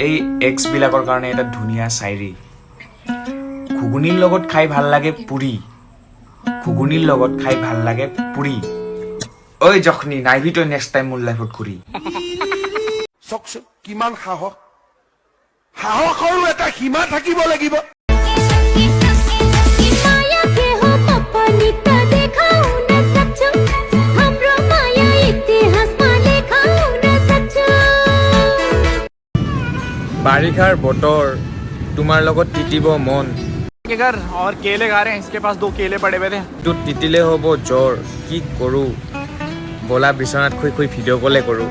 এই এক্সবিলাকৰ কাৰণে এটা ধুনীয়া চাইৰি। ঘুগুনিৰ লগত খাই ভাল লাগে পুৰি, ঘুগুনিৰ লগত খাই ভাল লাগে পুৰি। ঐ জখনি, নাইবি তই নেক্সট টাইম মোৰ লাইফত ঘূৰি। চাওকচোন, কিমান সাহস! সাহসৰো এটা সীমা থাকিব লাগিব। माया के हो पपनीता देखाउन सक्छौ, हाम्रो माया इतिहासमा लेखाउन सक्छौ। বাৰিষাৰ বতৰ, তোমাৰ লগত তিতিব মন। के घर और केले खा रहे हैं। इसके पास दो केले पड़े हुए थे। তো তিতিলে হ'ব জ্বৰ, কি কৰোঁ? ব'লা, বিচনাত শুই শুই ভিডিঅ' কলে কৰোঁ।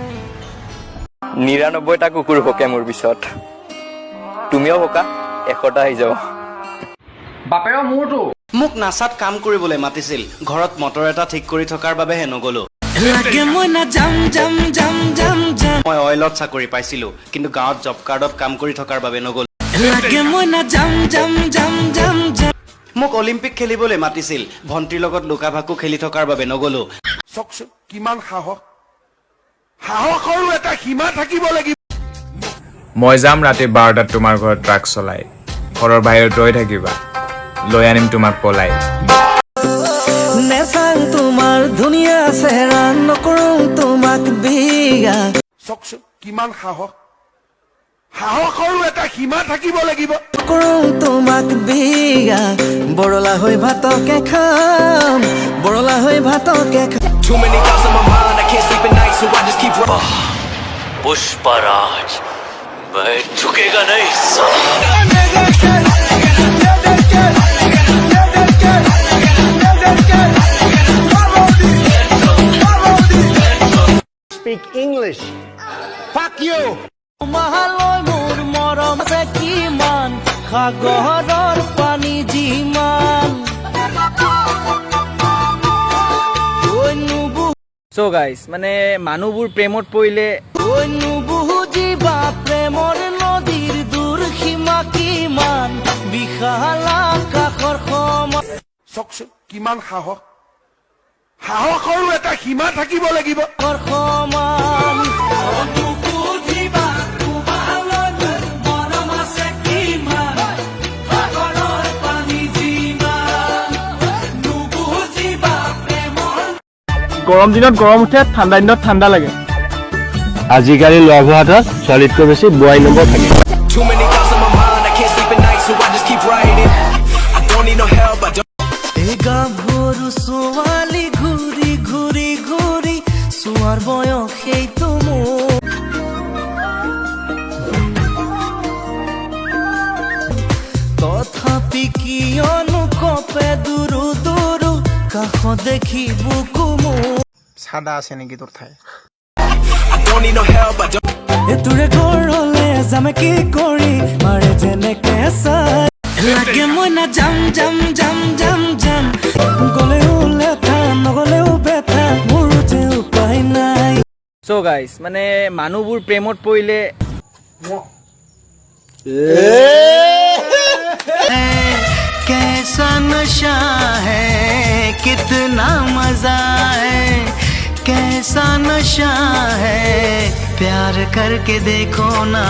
99টা কুকুৰ ভোকে মোৰ পিছত, তুমিও ভোকা, 100টা আহি যাব। বাপেৰৰ মূৰটো। মোক নাচাত কাম কৰিবলৈ মাতিছিল, ঘৰত মটৰ এটা ঠিক কৰি থকাৰ বাবেহে নগলো। মই অইলত চাকৰি পাইছিলো, কিন্তু গাঁৱত জব কাৰ্ডত কাম কৰি থকাৰ বাবে নগলো। মোক অলিম্পিক খেলিবলৈ মাতিছিল, ভণ্টিৰ লগত লুকা ভাকু খেলি থকাৰ বাবে নগলো। চাওকচোন, কিমান সাহস! সাহসৰো এটা সীমা থাকিব লাগিব। মই যাম ৰাতি 12টাত তোমাৰ ঘৰত ট্ৰাক চলাই। ঘৰৰ বাহিৰত ৰৈ থাকিবা, লৈ আনিম তোমাক পলাই। নেচাং তোমাৰ ধুনীয়া চেহেৰা, নকৰো তোমাক বিয়া। চাওকচোন, কিমান সাহস! সাহসৰো এটা সীমা থাকিব লাগিব। নকৰো তোমাক বিয়া, বৰলা হৈ ভাতকে খাম, বৰলা হৈ ভাতকে খাম। Too many thoughts on my mind, I can't sleep at night, so I just keep Pushpraj, मैं झुकेगा नहीं साला। Speak English. Fuck you! তোমালৈ মোৰ মৰম আছে কিমান, সাগৰৰ পানী যিমান। ঐ নুবু চ' গাইজ, মানে মানুহবোৰ প্ৰেমত পৰিলে ঐ নুবুজিবা প্ৰেমৰ নদীৰ দূৰ সীমা কিমান, বিশাল আকাশৰ সমান। চাওকচোন, কিমান সাহস! সাহসৰো এটা সীমা থাকিব লাগিব। সমান। নুসুধিবা তোমালৈ মোৰ মৰম আছে কিমান, সাগৰৰ পানী যিমান। নুবুজিবা প্ৰেমৰ গৰম দিনত গৰম উঠে, ঠাণ্ডা দিনত ঠাণ্ডা লাগে। আজিকালি ল'ৰাবোৰৰ হাতত ছোৱালীতকৈ বেছি বোৱাৰী নম্বৰ থাকে। Too many thoughts on my mind, I can't sleep at night, so I just keep writing. I don't need no help, I don't. এই গাভৰু ছোৱালী ঘূৰি ঘূৰি ঘূৰি চোৱাৰ বয়স সেইটো মোৰ। তথাপি কিয়নো কপে দুৰু দুৰু কাষত দেখি বুকু মোৰ? চাদা আছে নেকি তোৰ ঠাই? I don't need no help, I don't. তোৰে ঘৰলে যাম কি কৰি, মাৰে যেনেকে চাই লাগে, মই না যাম যাম যাম যাম যাম। গলেও লেঠা, নগলেও বেথা, মোৰ যে উপায় নাই। চ' গাইজ, মানে মানুহবোৰ প্ৰেমত পৰিলে कैसा नशा है, कितना मजा है, कैसा नशा है, प्यार करके देखो ना।